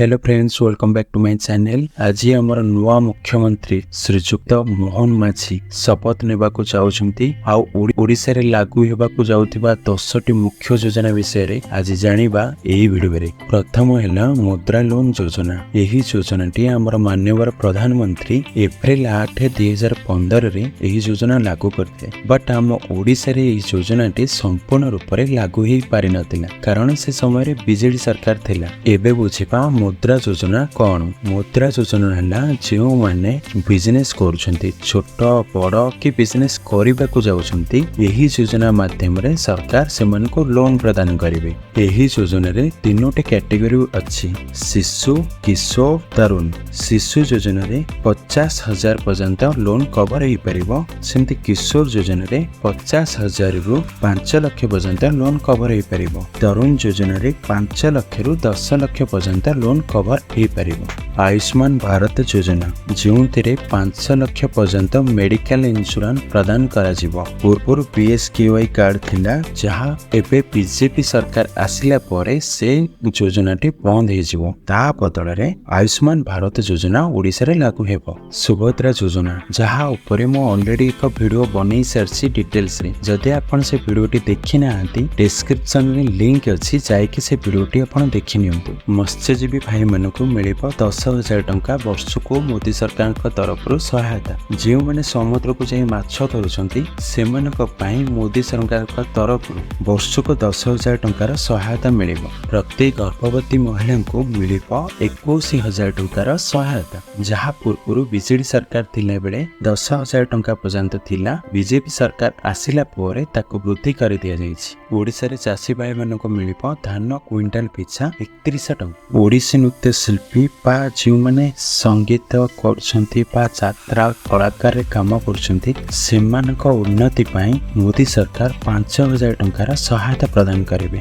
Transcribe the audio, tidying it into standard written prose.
Hello friends, welcome back to my channel. ଆଜି ଆମର ନୂଆ ମୁଖ୍ୟମନ୍ତ୍ରୀ ଶ୍ରୀଯୁକ୍ତ ମୋହନ ମାଝୀ ଶପଥ ନେବାକୁ ଯାଉଛନ୍ତି ଆଉ ଓଡ଼ିଶାରେ ଲାଗୁ ହେବାକୁ ଯାଉଥିବା 10ଟି ମୁଖ୍ୟ ଯୋଜନା ବିଷୟରେ ଆଜି ଜାଣିବା ଏହି ଭିଡ଼ିଓରେ। ପ୍ରଥମ ହେଲା ମୁଦ୍ରା ଲୋନ୍ ଯୋଜନା। ଏହି ଯୋଜନାଟି ଆମର ମାନ୍ୟବର ପ୍ରଧାନମନ୍ତ୍ରୀ ଏପ୍ରିଲ 8, 2015ରେ ଏହି ଯୋଜନା ଲାଗୁ କରିଥିଲେ। ବଟ୍ ଆମ ଓଡ଼ିଶାରେ ଏହି ଯୋଜନାଟି ସମ୍ପୂର୍ଣ୍ଣ ରୂପରେ ଲାଗୁ ହେଇପାରିନଥିଲା, କାରଣ ସେ ସମୟରେ ବିଜେଡି ସରକାର ଥିଲା। ଏବେ ବୁଝିବା ମୁଦ୍ରା ଯୋଜନା କ'ଣ। ମୁଦ୍ରା ଯୋଜନା ହେଲା, ଯେଉଁମାନେ ବିଜନେସ୍ କରୁଛନ୍ତି, ଛୋଟ ବଡ଼ କି ବିଜନେସ୍ କରିବାକୁ ଯାଉଛନ୍ତି, ଏହି ଯୋଜନା ମାଧ୍ୟମରେ ସରକାର ସେମାନଙ୍କୁ ଲୋନ୍ ପ୍ରଦାନ କରିବେ। ଏହି ଯୋଜନାରେ ତିନୋଟି କ୍ୟାଟେଗୋରୀ ଅଛି: ଶିଶୁ, କିଶୋର, ତରୁଣ। ଶିଶୁ ଯୋଜନାରେ 50,000 ପର୍ଯ୍ୟନ୍ତ ଲୋନ୍ କଭର ହେଇପାରିବ। ସେମିତି କିଶୋର ଯୋଜନାରେ 50,000ରୁ 5 ଲକ୍ଷ ପର୍ଯ୍ୟନ୍ତ ଲୋନ୍ କଭର ହେଇପାରିବ। ତରୁଣ ଯୋଜନାରେ 5 ଲକ୍ଷରୁ 10 ଲକ୍ଷ ପର୍ଯ୍ୟନ୍ତ ଲୋନ୍ କଭର ହେଇପାରିବ। ଆୟୁଷ୍ମାନ ଭାରତ ଯୋଜନା, ଯେଉଁଥିରେ 5 ଲକ୍ଷ ପର୍ଯ୍ୟନ୍ତ ମେଡିକାଲ ଇନ୍ସୁରାନ୍ସ ପ୍ରଦାନ କରାଯିବ। ପୂର୍ବରୁ ବିଏସକେୱାଇ କାର୍ଡ ଥିଲା, ଯାହା ଏବେ ବିଜେପି ସରକାର ଆସିଲା ପରେ ସେ ଯୋଜନାଟି ବନ୍ଦ ହେଇଯିବ। ତା ବଦଳରେ ଆୟୁଷ୍ମାନ ଭାରତ ଯୋଜନା ଓଡ଼ିଶାରେ ଲାଗୁ ହେବ। ସୁଭଦ୍ରା ଯୋଜନା, ଯାହା ଉପରେ ମୁଁ ଅଲରେଡି ଏକ ଭିଡ଼ିଓ ବନେଇ ସାରିଛି ଡିଟେଲ୍ସରେ। ଯଦି ଆପଣ ସେ ଭିଡ଼ିଓଟି ଦେଖି ନାହାନ୍ତି, ଡେସ୍କ୍ରିପସନରେ ଲିଙ୍କ ଅଛି, ଯାଇକି ସେ ଭିଡ଼ିଓଟି ଆପଣ ଦେଖି ନିଅନ୍ତୁ। ମତ୍ସ୍ୟଜୀବୀ ଭାଇମାନଙ୍କୁ ମିଳିବ 10,000 ଟଙ୍କା ବର୍ଷକୁ ମୋଦି ସରକାରଙ୍କ ତରଫରୁ ସହାୟତା। ଯେଉଁମାନେ ସମୁଦ୍ରକୁ ଯାଇ ମାଛ ଧରୁଛନ୍ତି, ସେମାନଙ୍କ ପାଇଁ ମୋଦି ସରକାରଙ୍କ ତରଫରୁ ବର୍ଷକୁ 10,000 ଟଙ୍କାର ସହାୟତା ମିଳିବ। ପ୍ରତି ଗର୍ଭବତୀ ମହିଳାଙ୍କୁ ମିଳିବ 21,000 ଟଙ୍କାର ସହାୟତା, ଯାହା ପୂର୍ବରୁ ବିଜେଡି ସରକାର ଥିଲାବେଳେ 10,000 ଟଙ୍କା ପର୍ଯ୍ୟନ୍ତ ଥିଲା। ବିଜେପି ସରକାର ଆସିଲା ପରେ ତାକୁ ବୃଦ୍ଧି କରିଦିଆଯାଇଛି। ଓଡ଼ିଶାରେ ଚାଷୀ ଭାଇମାନଙ୍କୁ ମିଳିବ ଧାନ କୁଇଣ୍ଟାଲ ପିଛା 31 ଟଙ୍କା। ଓଡ଼ିଶୀ ନୃତ୍ୟ ଶିଳ୍ପୀ ବା ଯେଉଁମାନେ ସଙ୍ଗୀତ କରୁଛନ୍ତି ବା ଯାତ୍ରା କଳାକାରରେ କାମ କରୁଛନ୍ତି, ସେମାନଙ୍କ ଉନ୍ନତି ପାଇଁ ମୋଦି ସରକାର 5,000 ଟଙ୍କାର ସହାୟତା ପ୍ରଦାନ କରିବେ।